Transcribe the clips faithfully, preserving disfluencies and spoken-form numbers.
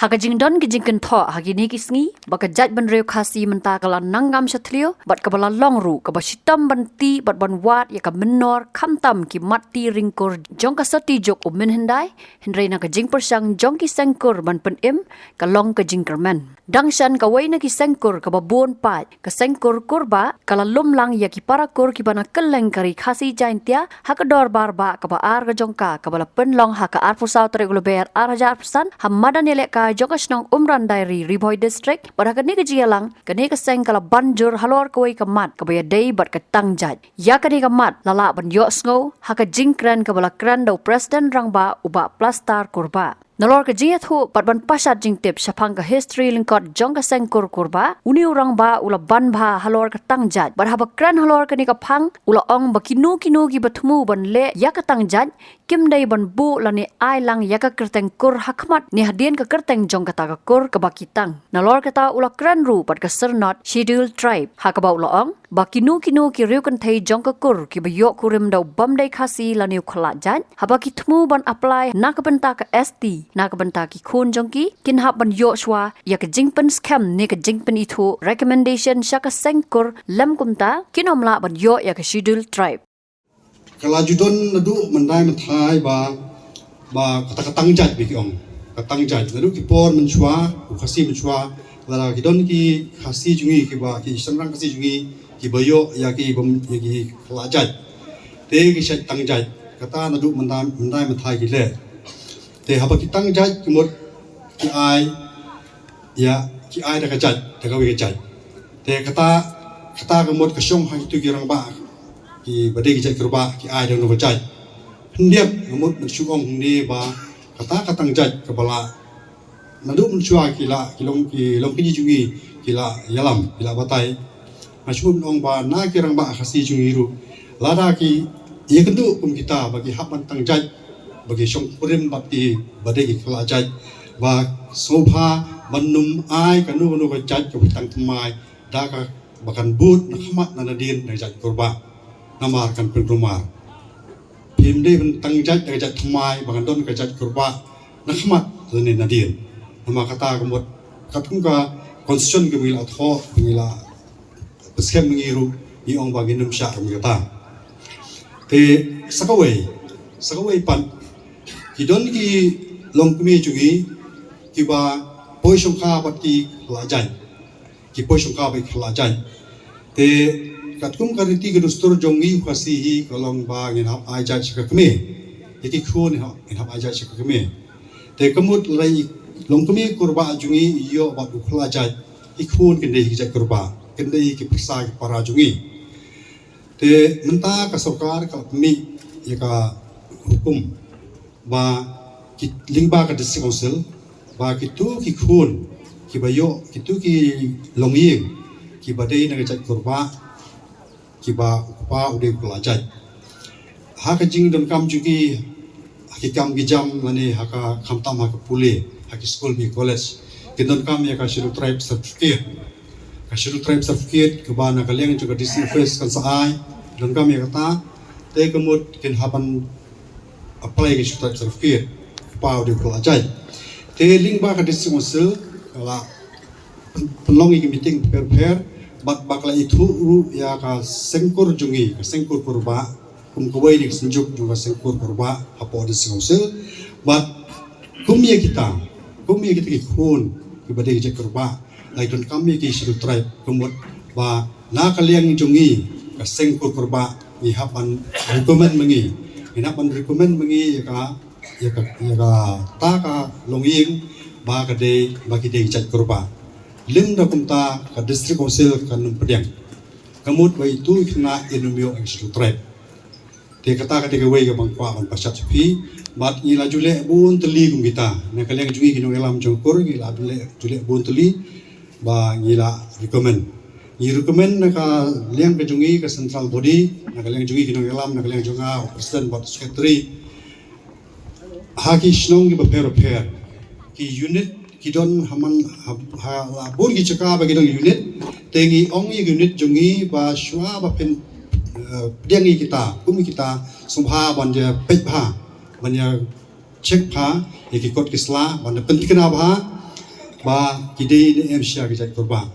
Ha ka jingdon ki jingkynthoh ha kine ki sngi ba ka jaitbynriew Khasi mynta ka la nang ngam sha thliew bad kaba la long ruh kaba shitom ban tih bad ban wad ïa ka mynnor khamtam ki mat tih ringkur jong ka sotti juk u mynhyndai, hynrei na ka jingpyrshang jong ki seng kur ban pynim ka long ka jingkyrmen. Dang shen kawei na ki seng kur kaba bun paid, ka seng kur Kurbah, ka la lum lang ïa ki para kur kiba na kylleng ka ri Khasi Jaintia ha ka dorbar bah kaba ar ka jong ka kaba la pynlong ha ka arphew saw tarik u Lber ar hajar arphew san ha madan ïalehkai jong ka shnong Umran Diary, Ri Bhoi District, bad ha kane ka jingïalang kane ka seng ka la ban jur halor kawei ka mat kaba ïadei bad ka tang jait. Ïa kane ka mat la lah ban ïohsngew ha ka jingkren kaba la kren da u President Rangbah u Bah Plastar Kurbah. Nalor ka jingïathuh bad ban pashat jingtip shaphang ka history lyngkot jong ka seng kur Kurbah, une u rangbah u la ban bha halor ka tang jait. Bad haba kren halor kane ka phang, u la ong ba kino kino kiba thmu ban leh ïa ka tang jait, kim dei ban buh lane ai lang ïa ka kyrteng kur ha khmat ne hadien ka kyrteng jong kata ka kur kaba ki tang. Nalor kata u la kren ruh bad ka syrnod Scheduled Tribe, ha kaba u la ong ba kino kino ki riew kynthei jong ka kur kiba ïoh kurim da u bym dei Khasi lane u khlad jait, haba ki thmu ban apply na ka bynta ka S T, na ka bynta ki khun jong ki, kin hap ban ïoh shuwa ïa ka jingpynskhem ne ka jingpynithuh, recommendation, sha ka seng kur, lym kumta kin ym lah ban ïoh ïa ka Scheduled Tribe. Ka la ju don naduh myndai mynthai ba, ba kata ka tang jait ba ki ong. Ka tang jait. Naduh ki por mynshuwa, u Khasi mynshuwa, lada ki don ki Khasi jong ngi kiba, ki shynrang Khasi jong ngi kiba ïoh ïa ki bym, ïa ki khlad jait. Te ki shait tang jait. Kata naduh myndai, myndai mynthai ki leh. Te haba ki tang jait ki mut ki ai ïa, ki ai da ka jait, da kawei ka jait. Te kata, kata ka mut ka shong ha kitu ki rangbah, kiba dei ki jait Kurbah, ki ai da kano ka jait. Hynrei ka mut ban shu ong hangne ba kata ka tang jait kaba la, naduh mynshuwa ki la, ki long, ki longkmie jong ngi ki la ïalam, ki la batai. Nga shu ong ba na ki rangbah Khasi jong ngi ruh, lada ki ïakynduh kum kita ba ki hap ban tang jait, ba ki shong kurim bad kiba dei ki khlad jait, ba sngewbha ban ym ai kano kano ka jait kaba tang thymmai, da kaba kan bud na khmat ne nadien na ka jait Kurbah. Namar kan pynkulmar. Phim dei ban tang jait da ka jait thymmai, ba kan don ka jait Kurbah na khmat lane nadien. Namar kata ka mut, katkum ka constitution kaba ngi la thoh, ba ngi la pynskhem, ngi ruh ngi ong ba ngin ym shah kum kata. Te sa kawei, sa kawei pat, ki don ki longkmie jong ngi kiba poi shongkha bad ki khlad jait. Ki poi shongkha bad ki khlad jait. Te katkum ka riti ka dustur jong ngi u Khasi hi ka long ba ngin hap ai jait sha ka kmie. Ïa ki khun ngin hap, ngin hap ai jait sha ka kmie. Te ka mut lada i longkmie Kurbah jong ngi i ïoh bad u khlad jait, i khun kin dei ki jait Kurbah, kin dei ki pyrsa ki para jong ngi. Te mynta ka sorkar ka la pynmih ïa ka hukum ba ki, lyngba ka District Council, ba kitu ki khun kiba ïoh, kitu ki longïing kiba dei na ka jait Kurbah, kiba u kpa u dei u khlad jait. Ha ka jingdonkam jong ki, ha ki kam ki jam lane ha ka, khamtam ha ka pule, ha ki skul, ki college, ki donkam ïa ka Scheduled Tribe certificate. Ka Scheduled Tribe certificate kaba na ka liang jong ka D C office kan sa ai, donkam ïa kata. Te ka mut kin hap ban apply ka Scheduled Tribe certificate, u kpa u dei u khlad jait. Te lyngba ka District Council ka la pyn-, pynlong ïa ki meeting pher pher, bad ba ka la ithuh ruh ïa ka seng kur jong ngi, ka seng kur Kurbah, kum kawei na ki synjuk jong ka seng kur Kurbah hapoh District Council. Bad kum ïa kita, kum ïa kita ki khun kiba dei ki jait Kurbah, la ki donkam ïa ki Scheduled Tribe, ka mut ba na ka liang jong ngi ka seng kur Kurbah, ngi hap ban recommend ma ngi, ngi hap ban recommend ma ngi ïa ka, ïa ka, ïa kata ka longïing ba ka dei, ba ki dei ki jait Kurbah. Lymda kumta ka District Council kan ym pdiang. Ka mut ba itu i khynnah in ym ïoh ïa ka Scheduled Tribe. Te kata ka dei kawei kaba nga kwah ban pashat sha phi. Bad ngi la ju leh bun tylli kum kita. Na ka liang jong ngi ki nongïalam jong ka kur, ngi la ju leh, ju leh bun tylli ba ngi la recommend. Ngi recommend na ka liang ka jong ngi ka central body, na ka liang jong ngi ki nongïalam, na ka liang jong nga u president bad secretary. Ha ki shnong kiba pher pher, ki unit ki don ha man, ha, ha la bun ki jaka ba ki don unit. Te ngi ong ïa ki unit jong ngi ba shuwa ba phin, eh, pdiang ïa kita, kum ïa kita, sngewbha ban ïa peit bha, ban ïa check bha ïa ki kot ki sla, ban ïa pynthikna bha. Ba ki dei ne em sha ki jait Korbah.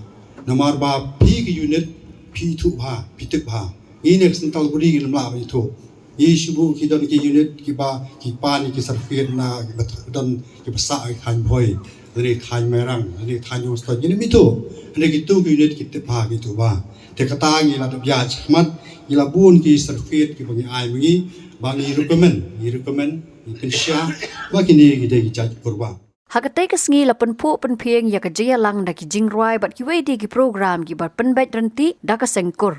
Namar ba phi ki unit phi ithuh bha, phi tip bha. Ngi ne ka Central Body ngim lah ban ithuh. Ngi shu buh ki don ki unit kiba ki pan ki certificate na kiba don kiba sah ki thaiñ Bhoi, lane thaiñ Mairang, lane thaiñ Umston. Ngi ne em ithuh. Lane kitu ki unit ki tip bha, ki ithuh bha. Te kata ngi la dep ïa shakhmat, ngi la bun ki certificate kiba ngi ai ma ngi, ba ngi recommend, ngi recommend, ngi pynshai ba kine ki dei ki jait Korbah. Ha katei ka sngi la pynphuh pynphieng ïa ka jingïalang da ki jingrwai bad kiwei de ki program kiba pynbeit ryntih da ka seng Kur.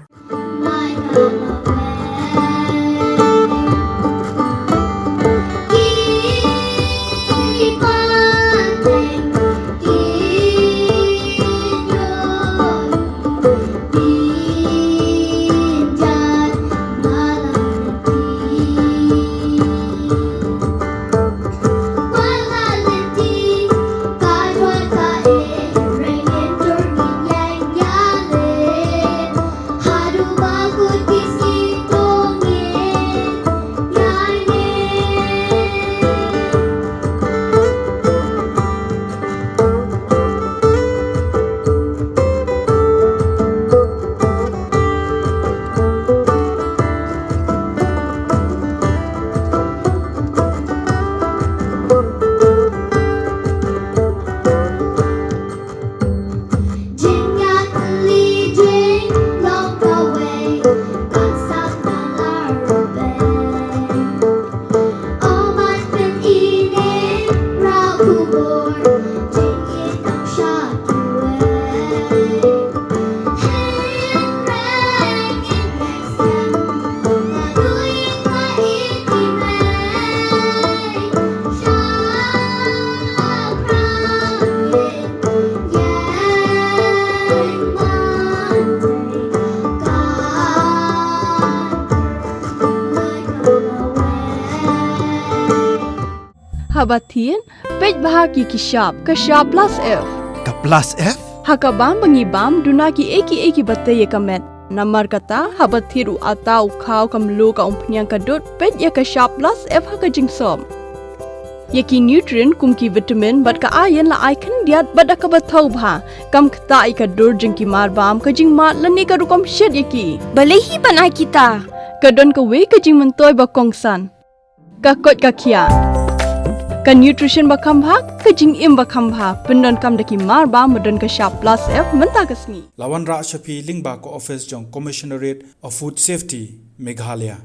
Haba thied, peit bha ki ki shap, ka shap plus F. Ka plus F? Ha ka bam ba ngi bam, duna kiei kiei kiba tei ïa ka met. Namar kata, haba thied u atta, u khaw, ka mluh, ka umphniang, ka dud, peit ïa ka shap plus F ha ka jingsop. Ïa ki nutrient kum ki vitamin bad ka iron la ai khyndiat bad da kaba thaw bha. Kam ktah ïa ka dur jong ki marbam, ka jingmad lane ka rukom shet ïa ki. Balei hi ban ai kita? Ka don kawei ka jingmyntoi ba kongsan. Ka koit ka khiah. Ka nutrition ba kham bha, ka jingim ba kham bha. Pyndonkam da ki marbam ba don ka shap plus F mynta ka sngi. La wanrah sha phi lyngba ka office jong Commissionerate of Food Safety, Meghalaya.